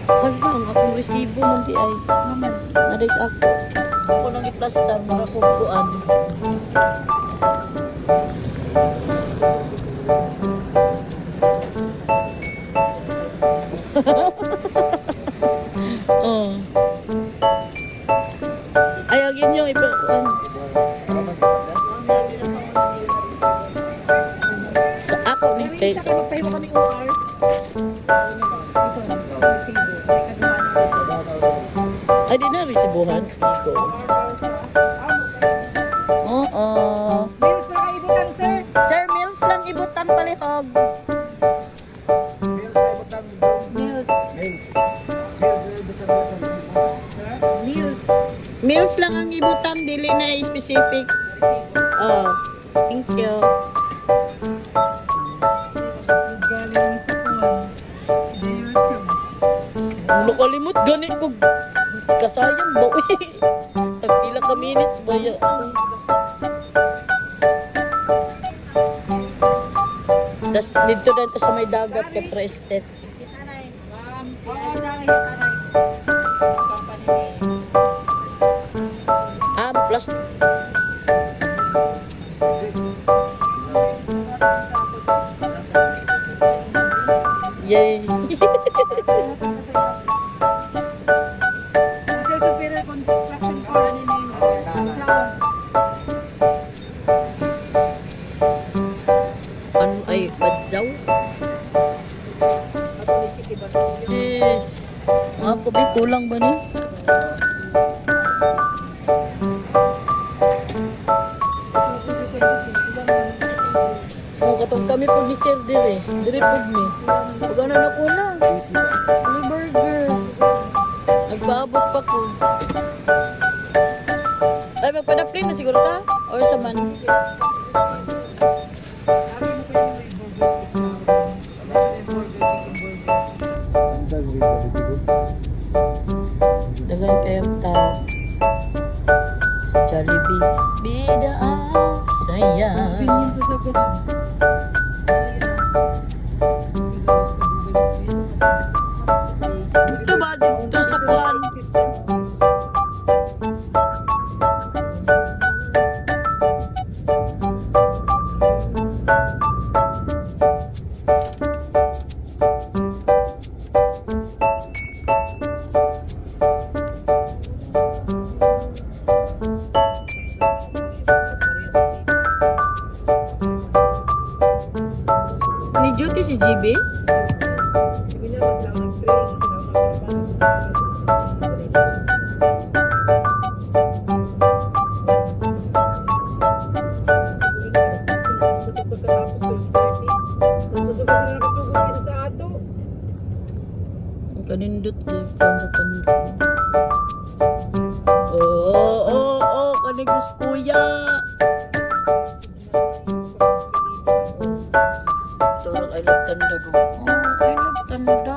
Wala, ang akong resibo man di ay. Naman. Naday sa ako. Ako nang iplastar, mga kukuan. Oh. Ay, ang inyo, ipakuan. Sa ako ni kay Sa sa magpahimo kami OR. Ito, resibo. May kaduha na. Ay, di na resibuhan sige ko. OR para sa amo. Oo. Bills na kaibutan, sir. Sir Mills lang ibutan palihog. Mills. Mills. Mills lang ang ibutang, dili na specific. Resibo. Oh, thank you. Galing sa kuwan. Diretso. Nakalimot gani ko kasayang ba uy. Tagpila ka minutes ba ya? Tas dito dito sa may dagat kay Prestet. Itanay. Ma'am, oo, nanay, itanay. Company name. Ah, plus Yay. Hotel Superior Construction Company name. Sao? Ano ay badyaw? Sis. Mga kubi, kulang ba ni? Oh, katong kami po ni Sir dire. Dire po mi. Pag ano na kulang. May burger. Nagpaabot pa ko. Ay, magpadaplin na siguro ta? Or sa man? Dagan kayong tao. Sa Jollibee. Bida ang saya. Opinion to sa gazon. Dito ba? Dito sa kuan. Ni duty si GB? Ang kanindot sa kuan sa tanda. Oo, kanigos kuya. Turok, I love tanda ko. Oh, I love tanda.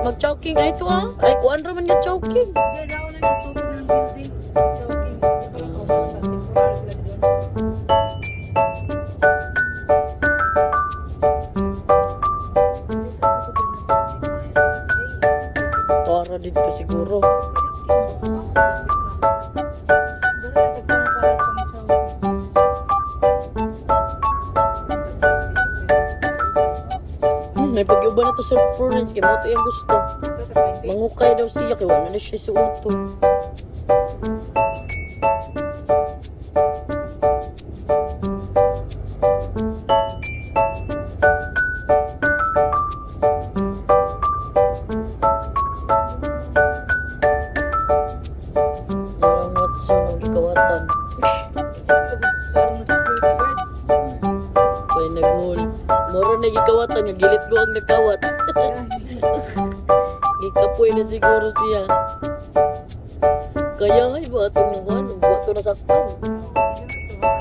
Mag-choking ay ito ah. Ay, kuan raman nga choking. Tara dito siguro. May pag-iuban na to sa Florence. Kaya mo ito yung gusto. Mangukay daw siya. Kaya wala na siya suoto. Yung Watson ang gikawatan. Kaya nag-hold. Moro na gikawatan. Yung gilit ko ang nagkawat. Gikapoy na siguro siya. Kaya ay ba itong nang ano? Buwa ito nasaktan.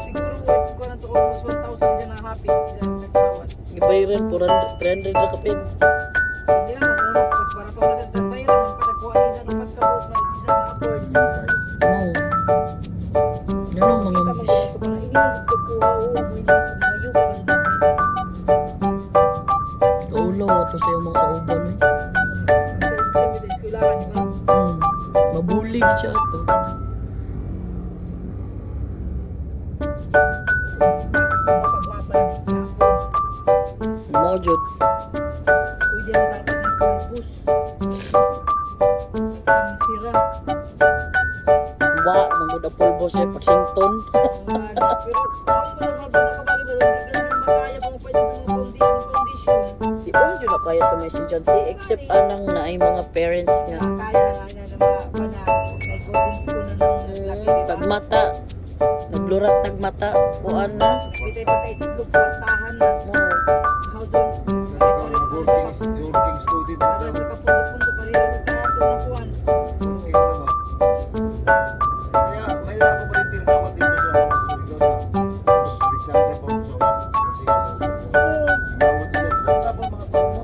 Siguro worth ko na to almost 1,000 dyan ang happy. Dyan nagkawat. Gibayran, 400, 300 na kapin. Hindi lang, mamunok. Mas para pa sa bayaran, ang patagkuha ni sa lupat ka na hindi na ma-afford. Mo. Ano mga Kita man gud ito para hindi man gud kuha o hindi sa mga yugo. Kaulaw ato sa iyong mga kauban eh. Sa eskwelahan, di ba? Mabulig siya ato. Mapagwapa na din sa ako. Mao jud. Pwede na dapat ng pulbos. Ang sira. Wa manggod ang pulbo sa Parsington. Pero ako ba sa mga bata kabali ba hindi ka naman makaya pa mapwede sa mga foundation foundation. Di ba jud na kaya sa mga estudyante except anang naay mga parents nga. Kaya na lang na mga pana may golden spoon na nung laki, di ba? Pagmata, naglurat nagmata, kuan na. Bitay pa sa itlog kwartahan na. Mo. How doon? Ikaw na working student na Sa kapunto-punto pareho sa tato na kuan. Working na ba? Kaya may ako pa rin tinatawag dito sa mas Alexandra pa sa kasi tinawag sila. Tapos mga tao mo.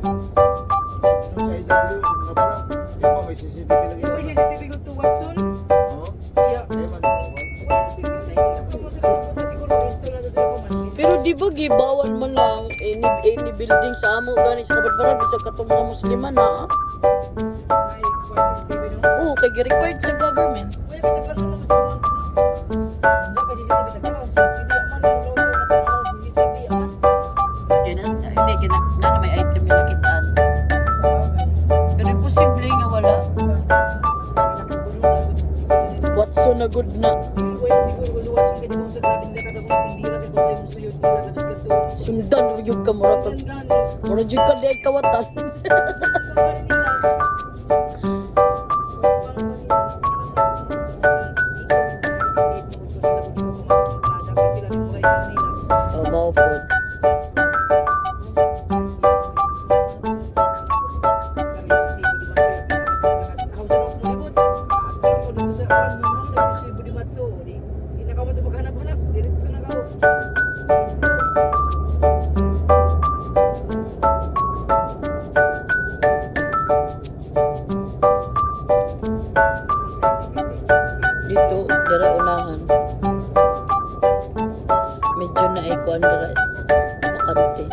Sa isa dito sa mga pula. Di ba may CCTV lagi? May CCTV ko to Watson. Oo. Yeah. Eh, man, bawal. Wala siguro sa iyo. Kung mo sila pupunta siguro install na to sila kuman. Pero di ba gibawal man lang any building sa amo gani sa Kabadbaran bisag katong mga Muslima na, ah. Ay, kuan CCTV no. Oo, kay gi-required sa government. Wala kita pa mo sa kuan. Diyan pa CCTV tagtanaw CCTV aman ulo sa tanaw CCTV aman. Kina, hindi kina na, na may item yung nakitaan. Sa bagay. Pero imposible nga wala. Watson na good na. Wala siguro kung Watson kay di mo sa grabe nila kada kung tindira kay kung sa imong suyod nila kadto kadto. Sundan yung ka mura ka. Sundan gani. Mura jud ka di kawatan. Sundan gani nila. Oh, mao pod. Dito, dira unahan. Medyo na ay kuan dira bakante.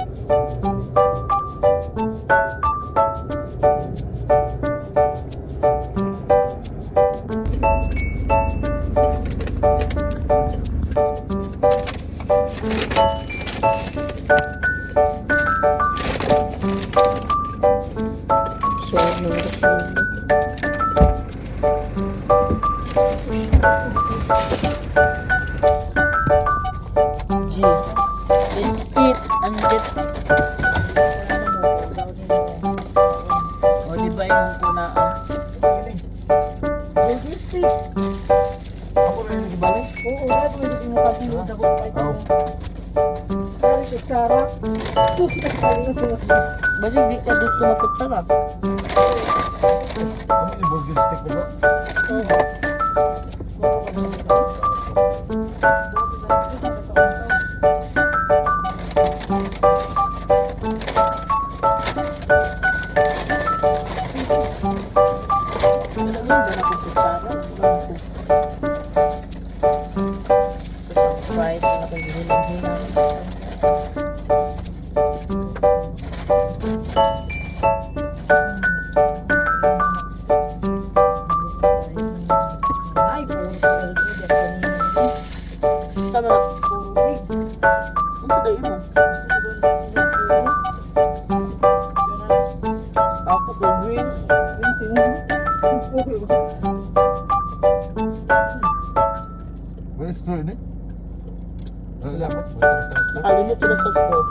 Suwag ng resibo. G. Let's eat and get. O, di ba yung kuna, ah? Ako na yung gibalik. Oo, wala pa yung mga ako pa ito. Oo. Kutsara. Balik di ka dito magkutsara. Ano yung burger stick na ba? Alam mo, gana kong kutsara. Wala ko. Fries, wala kong gihinang-hinang. Ay, puro sa LG. Tama na. Puro pigs. Ano sa mo? Ako ko wings. Wala straw ini? Wala pa. Nakalimot sila sa store.